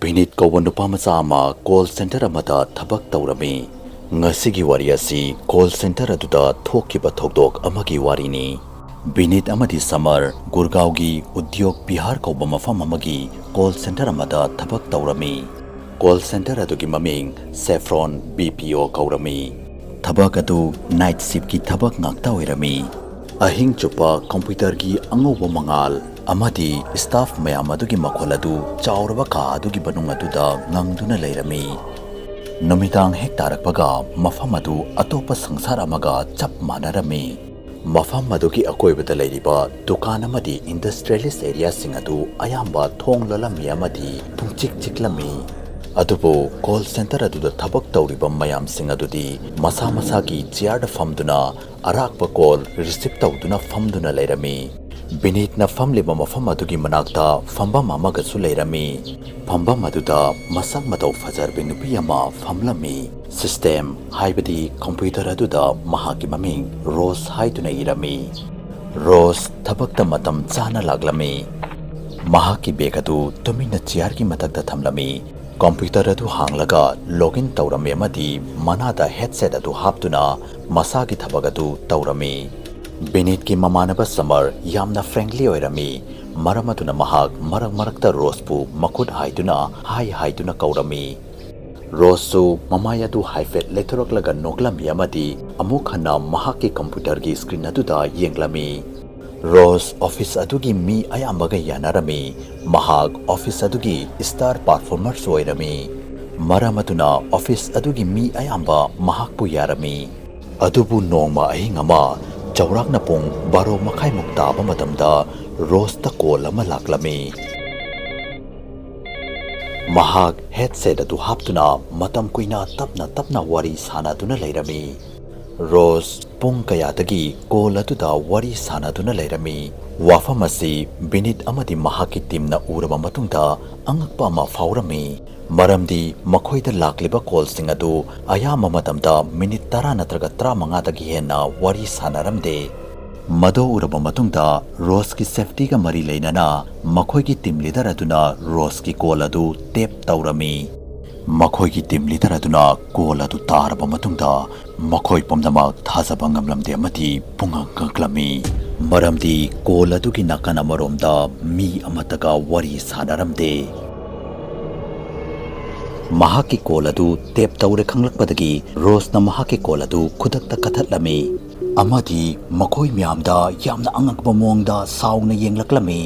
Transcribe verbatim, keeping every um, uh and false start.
ꯚꯤꯅꯤꯠ ꯀꯧꯕ ꯅꯨꯄꯥ ꯃꯆꯥ ꯑꯃ ꯀꯣꯜ ꯁꯦꯟꯇꯔ ꯑꯃꯗ ꯊꯕꯛ ꯇꯧꯔꯝꯃꯤ꯫ ꯉꯁꯤꯒꯤ ꯋꯥꯔꯤ ꯑꯁꯤ ꯀꯣꯜ ꯁꯦꯟꯇꯔ ꯑꯗꯨꯗ ꯊꯣꯛꯈꯤꯕ ꯊꯧꯗꯣꯛ ꯑꯃꯒꯤ ꯋꯥꯔꯤꯅꯤ꯫ ꯚꯤꯅꯤꯠ ꯑꯃꯗꯤ ꯁꯃꯔ ꯒꯨꯔꯒꯥꯎꯒꯤ ꯎꯗ꯭ꯌꯣꯒ ꯕꯤꯍꯥꯔ ꯀꯧꯕ ꯃꯐꯝ ꯑꯃꯒꯤ ꯀꯣꯜ ꯁꯦꯟꯇꯔ ꯑꯃꯗ ꯊꯕꯛ ꯇꯧꯔꯝꯃꯤ꯫ ꯀꯣꯜ ꯁꯦꯟꯇꯔ ꯑꯗꯨꯒꯤ ꯃꯃꯤꯡ ꯁꯦꯐ꯭ꯔꯣꯟ ꯕꯤ ꯄꯤ ꯑꯣ ꯀꯧꯔꯝꯃꯤ꯫ ꯊꯕꯛ ꯑꯗꯨ ꯅꯥꯏꯠ ꯁꯤꯐꯀꯤ ꯊꯕꯛ ꯉꯥꯛꯇ ꯑꯣꯏꯔꯝꯃꯤ꯫ ꯑꯍꯤꯡ ꯆꯨꯞꯄ ꯀꯝꯄ꯭ꯌꯨꯇꯔꯒꯤ ꯑꯉꯧꯕ ꯃꯉꯥꯜ ꯑꯃꯗꯤ ꯁ꯭ꯇꯥꯐ ꯃꯌꯥꯝ ꯑꯗꯨꯒꯤ ꯃꯈꯣꯜ ꯑꯗꯨ ꯆꯥꯎꯔꯕ ꯀꯥ ꯑꯗꯨꯒꯤ ꯃꯅꯨꯡ ꯑꯗꯨꯗ ꯉꯪꯗꯨꯅ ꯂꯩꯔꯝꯃꯤ꯫ ꯅꯨꯃꯤꯗꯥꯡ ꯍꯦꯛ ꯇꯥꯔꯛꯄꯒ ꯃꯐꯝ ꯑꯗꯨ ꯑꯇꯣꯞꯄ ꯁꯪꯁꯥꯔ ꯑꯃꯒ ꯆꯞ ꯃꯥꯟꯅꯔꯝꯃꯤ꯫ ꯃꯐꯝ ꯑꯗꯨꯒꯤ ꯑꯀꯣꯏꯕꯗ ꯂꯩꯔꯤꯕ ꯗꯨꯀꯥꯟ ꯑꯃꯗꯤ ꯏꯟꯗꯁꯇ꯭ꯔꯤꯌꯦꯂꯤꯁ ꯑꯦꯔꯤꯌꯥꯁꯤꯡ ꯑꯗꯨ ꯑꯌꯥꯝꯕ ꯊꯣꯡ ꯂꯣꯜꯂꯝꯃꯤ ꯑꯃꯗꯤ ꯄꯨꯡꯆꯤꯛ ꯆꯤꯛꯂꯝꯃꯤ꯫ ꯑꯗꯨꯕꯨ ꯀꯣꯜ ꯁꯦꯟꯇꯔ ꯑꯗꯨꯗ ꯊꯕꯛ ꯇꯧꯔꯤꯕ ꯃꯌꯥꯝꯁꯤꯡ ꯑꯗꯨꯗꯤ ꯃꯁꯥ ꯃꯁꯥꯒꯤ ꯆꯤꯌꯥꯔꯗ ꯐꯝꯗꯨꯅ ꯑꯔꯥꯛꯄ ꯀꯣꯜ ꯔꯤꯁꯤꯞ ꯇꯧꯗꯨꯅ ꯐꯝꯗꯨꯅ ꯂꯩꯔꯝꯃꯤ꯫ ꯕꯤꯅꯤꯠꯅ ꯐꯝꯂꯤꯕ ꯃꯐꯝ ꯑꯗꯨꯒꯤ ꯃꯅꯥꯛꯇ ꯐꯝꯐꯝ ꯑꯃꯒꯁꯨ ꯂꯩꯔꯝꯃꯤ꯫ ꯐꯝꯐꯝ ꯑꯗꯨꯗ ꯃꯁꯛ ꯃꯇꯧ ꯐꯖꯔꯕꯤ ꯅꯨꯄꯤ ꯑꯃ ꯐꯝꯂꯝꯃꯤ꯫ ꯁꯤꯁꯇꯦꯝ, ꯍꯥꯏꯕꯗꯤ ꯀꯝꯄ꯭ꯌꯨꯇꯔ ꯑꯗꯨꯗ ꯃꯍꯥꯛꯀꯤ ꯃꯃꯤꯡ ꯔꯣꯁ ꯍꯥꯏꯗꯨꯅ ꯏꯔꯝꯃꯤ꯫ ꯔꯣꯁ ꯊꯕꯛꯇ ꯃꯇꯝ ꯆꯥꯅ ꯂꯥꯛꯂꯝꯃꯤ꯫ ꯃꯍꯥꯛꯀꯤ ꯕꯦꯒ ꯑꯗꯨ ꯇꯨꯃꯤꯟꯅ ꯆꯤꯌꯥꯔꯒꯤ ꯃꯊꯛꯇ ꯊꯝꯂꯝꯃꯤ꯫ ꯀꯝꯄ꯭ꯌꯨꯇꯔ ꯑꯗꯨ ꯍꯥꯡꯂꯒ ꯂꯣꯒ ꯏꯟ ꯇꯧꯔꯝꯃꯤ ꯑꯃꯗꯤ ꯃꯅꯥꯗ ꯍꯦꯗꯁꯦꯠ ꯑꯗꯨ ꯍꯥꯞꯇꯨꯅ ꯃꯁꯥꯒꯤ ꯊꯕꯛ ꯑꯗꯨ ꯇꯧꯔꯝꯃꯤ꯫ ꯕꯤꯅꯤꯠꯀꯤ ꯃꯃꯥꯟꯅꯕ ꯁꯃꯔ ꯌꯥꯝꯅ ꯐ꯭ꯔꯦꯡꯂꯤ ꯑꯣꯏꯔꯝꯃꯤ, ꯃꯔꯝ ꯑꯗꯨꯅ ꯃꯍꯥꯛ ꯃꯔꯛ ꯃꯔꯛꯇ ꯔꯣꯁꯄꯨ ꯃꯈꯨꯠ ꯍꯥꯏꯗꯨꯅ ꯍꯥꯏ ꯍꯥꯏꯗꯨꯅ ꯀꯧꯔꯝꯃꯤ꯫ ꯔꯣꯁꯁꯨ ꯃꯃꯥꯏ ꯑꯗꯨ ꯍꯥꯏꯐꯦꯠ ꯂꯩꯊꯣꯔꯛꯂꯒ ꯅꯣꯛꯂꯝꯃꯤ ꯑꯃꯗꯤ ꯑꯃꯨꯛ ꯍꯟꯅ ꯃꯍꯥꯛꯀꯤ ꯀꯝꯄ꯭ꯌꯨꯇꯔꯒꯤ ꯁ꯭ꯀ꯭ꯔꯤꯟ ꯑꯗꯨꯗ ꯌꯦꯡꯂꯝꯃꯤ꯫ ꯔꯣꯁ ꯑꯣꯐꯤꯁ ꯑꯗꯨꯒꯤ ꯃꯤ ꯑꯌꯥꯝꯕꯒ ꯌꯥꯅꯔꯝꯃꯤ꯫ ꯃꯍꯥꯛ ꯑꯣꯐꯤꯁ ꯑꯗꯨꯒꯤ ꯁ꯭ꯇꯥꯔ ꯄꯔꯐꯣꯔꯃꯔꯁꯨ ꯑꯣꯏꯔꯝꯃꯤ, ꯃꯔꯝ ꯑꯗꯨꯅ ꯑꯣꯐꯤꯁ ꯑꯗꯨꯒꯤ ꯃꯤ ꯑꯌꯥꯝꯕ ꯃꯍꯥꯛꯄꯨ ꯌꯥꯔꯝꯃꯤ꯫ ꯑꯗꯨꯕꯨ ꯅꯣꯡꯃ ꯑꯍꯤꯡ ꯑꯃ, ꯆꯥꯎꯔꯥꯛꯅ ꯄꯨꯡ ꯕꯥꯔꯣ ꯃꯈꯥꯏꯃꯨꯛ ꯇꯥꯕ ꯃꯇꯝꯗ, ꯔꯣꯁꯇ ꯀꯣꯜ ꯑꯃ ꯂꯥꯛꯂꯝꯃꯤ꯫ ꯃꯍꯥꯛ ꯍꯦꯗꯁꯦꯠ ꯑꯗꯨ ꯍꯥꯞꯇꯨꯅ ꯃꯇꯝ ꯀꯨꯏꯅ ꯇꯞꯅ ꯇꯞꯅ ꯋꯥꯔꯤ ꯁꯥꯅꯗꯨꯅ ꯂꯩꯔꯝꯃꯤ꯫ ꯔꯣꯁ ꯄꯨꯡ ꯀꯌꯥꯗꯒꯤ ꯀꯣꯜ ꯑꯗꯨꯗ ꯋꯥꯔꯤ ꯁꯥꯅꯗꯨꯅ ꯂꯩꯔꯝꯃꯤ꯫ ꯋꯥꯐꯝ ꯑꯁꯤ ꯕꯤꯅꯤꯠ ꯑꯃꯗꯤ ꯃꯍꯥꯛꯀꯤ ꯇꯤꯝꯅ ꯎꯔꯕ ꯃꯇꯨꯡꯗ ꯑꯉꯛꯄ ꯑꯃ ꯐꯥꯎꯔꯝꯃꯤ, ꯃꯔꯝꯗꯤ ꯃꯈꯣꯏꯗ ꯂꯥꯛꯂꯤꯕ ꯀꯣꯜꯁꯤꯡ ꯑꯗꯨ ꯑꯌꯥꯝꯕ ꯃꯇꯝꯗ ꯃꯤꯅꯤꯠ ꯇꯔꯥ ꯅꯠꯇ꯭ꯔꯒ ꯇꯔꯥꯃꯉꯥꯗꯒꯤ ꯍꯦꯟꯅ ꯋꯥꯔꯤ ꯁꯥꯅꯔꯝꯗꯦ꯫ ꯃꯗꯨ ꯎꯔꯕ ꯃꯇꯨꯡꯗ ꯔꯣꯁꯀꯤ ꯁꯦꯐꯇꯤꯒ ꯃꯔꯤ ꯂꯩꯅꯅ ꯃꯈꯣꯏꯒꯤ ꯇꯤꯝ ꯂꯤꯗꯔ ꯑꯗꯨꯅ ꯔꯣꯁꯀꯤ ꯀꯣꯜ ꯑꯗꯨ ꯇꯦꯞ ꯇꯧꯔꯝꯃꯤ꯫ ꯃꯈꯣꯏꯒꯤ ꯇꯤꯝ ꯂꯤꯗꯔ ꯑꯗꯨꯅ ꯀꯣꯜ ꯑꯗꯨ ꯇꯥꯔꯕ ꯃꯇꯨꯡꯗ ꯃꯈꯣꯏ ꯄꯨꯝꯅꯃꯛ ꯊꯥꯖꯕ ꯉꯝꯂꯝꯗꯦ ꯑꯃꯗꯤ ꯄꯨꯡꯉꯛ ꯉꯛꯂꯝꯃꯤ꯫ ꯃꯔꯝꯗꯤ ꯀꯣꯜ ꯑꯗꯨꯒꯤ ꯅꯥꯀꯟ ꯑꯃꯔꯣꯝꯗ ꯃꯤ ꯑꯃꯠꯇꯒ ꯋꯥꯔꯤ ꯁꯥꯅꯔꯝꯗꯦ꯫ ꯃꯍꯥꯛꯀꯤ ꯀꯣꯜ ꯑꯗꯨ ꯇꯦꯞ ꯇꯧꯔꯦ ꯈꯪꯂꯛꯄꯗꯒꯤ ꯔꯣꯁꯅ ꯃꯍꯥꯛꯀꯤ ꯀꯣꯜ ꯑꯗꯨ ꯈꯨꯗꯛꯇ ꯀꯛꯊꯠꯂꯝꯃꯤ ꯑꯃꯗꯤ ꯃꯈꯣꯏ ꯃꯌꯥꯝꯗ ꯌꯥꯝꯅ ꯑꯉꯛꯄ ꯃꯑꯣꯡꯗ ꯁꯥꯎꯅ ꯌꯦꯡꯂꯛꯂꯝꯃꯤ꯫